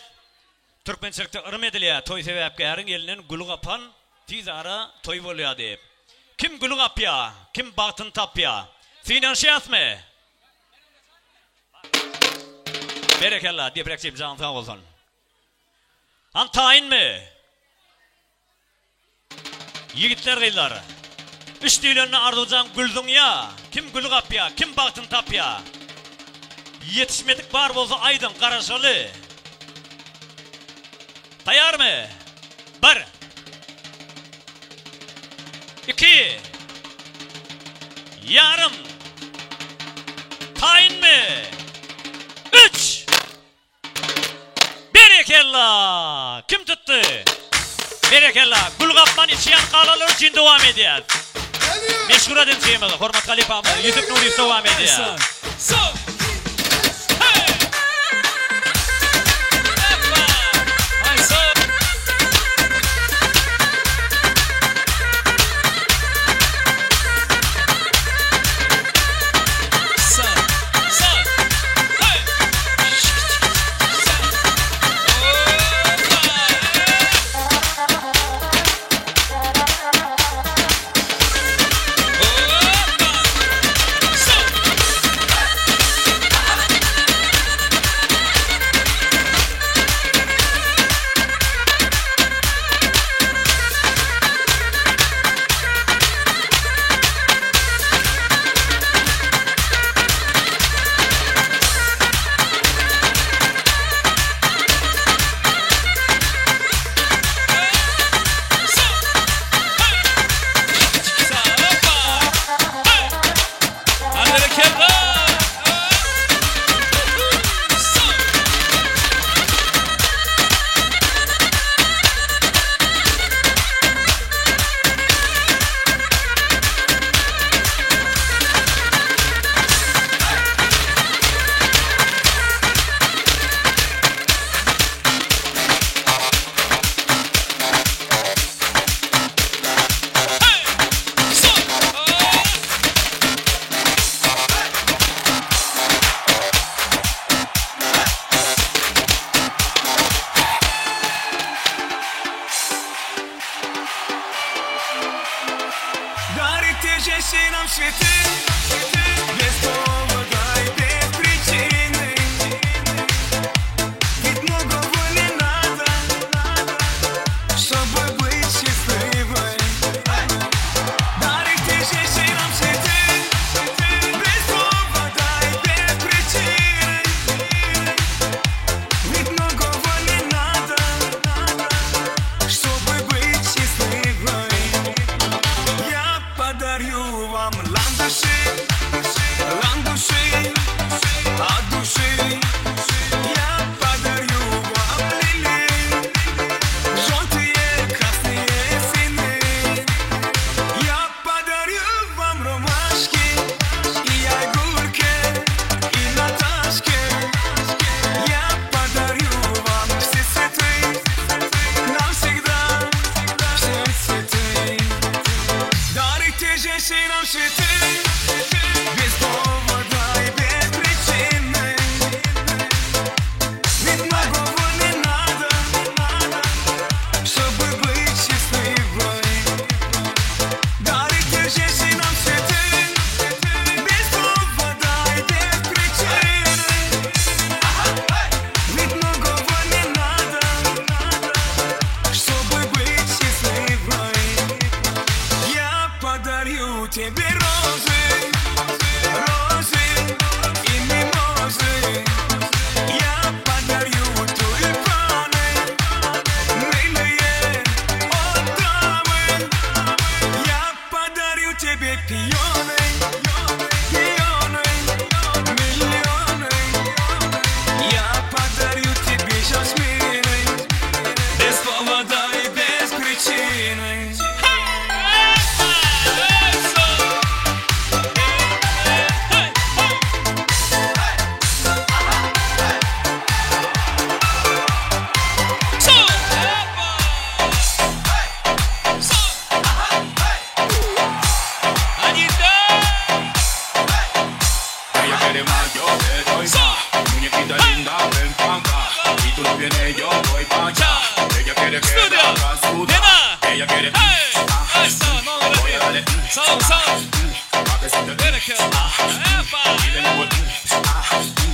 Türkmençilikde yrym edilýär, toý sebäpkäriň elinden gül gapan tiz ara toý bolýar diýip. Kim gül gapýar, kim bagtyny tapýar. Synanyşýasmy? Berekella, deprekçim janyň sag bolsun. Hany taýynmy? Ýigitler gyzlar. Üç diýlende Arzuwjan gül zyňýa, kim gül gapýa, kim bagtyny tapýa. Ýetişmedik bar bolsa aýdyň, garaşaly. Taýarmy? Bir. Iki. Ýarym. Taýynmy? Üç! Berekella! Kim tutdy? Berekella! Gül gapman içýän galalar üçin dowam edýär. Meşhur ademçimiz, hormatly halypamyz Ýusup Nuryýew dowam edýär. quiere más, yo le doy más. Muñequita linda, ven pa' acá. Si tú no vienes, yo voy pa' allá. Ella quiere que la haga sudar. Ella quiere, ah, voy a darle, Sag ol, sag ol. pa' que se te Berekella. ah, y de nuevo, ah.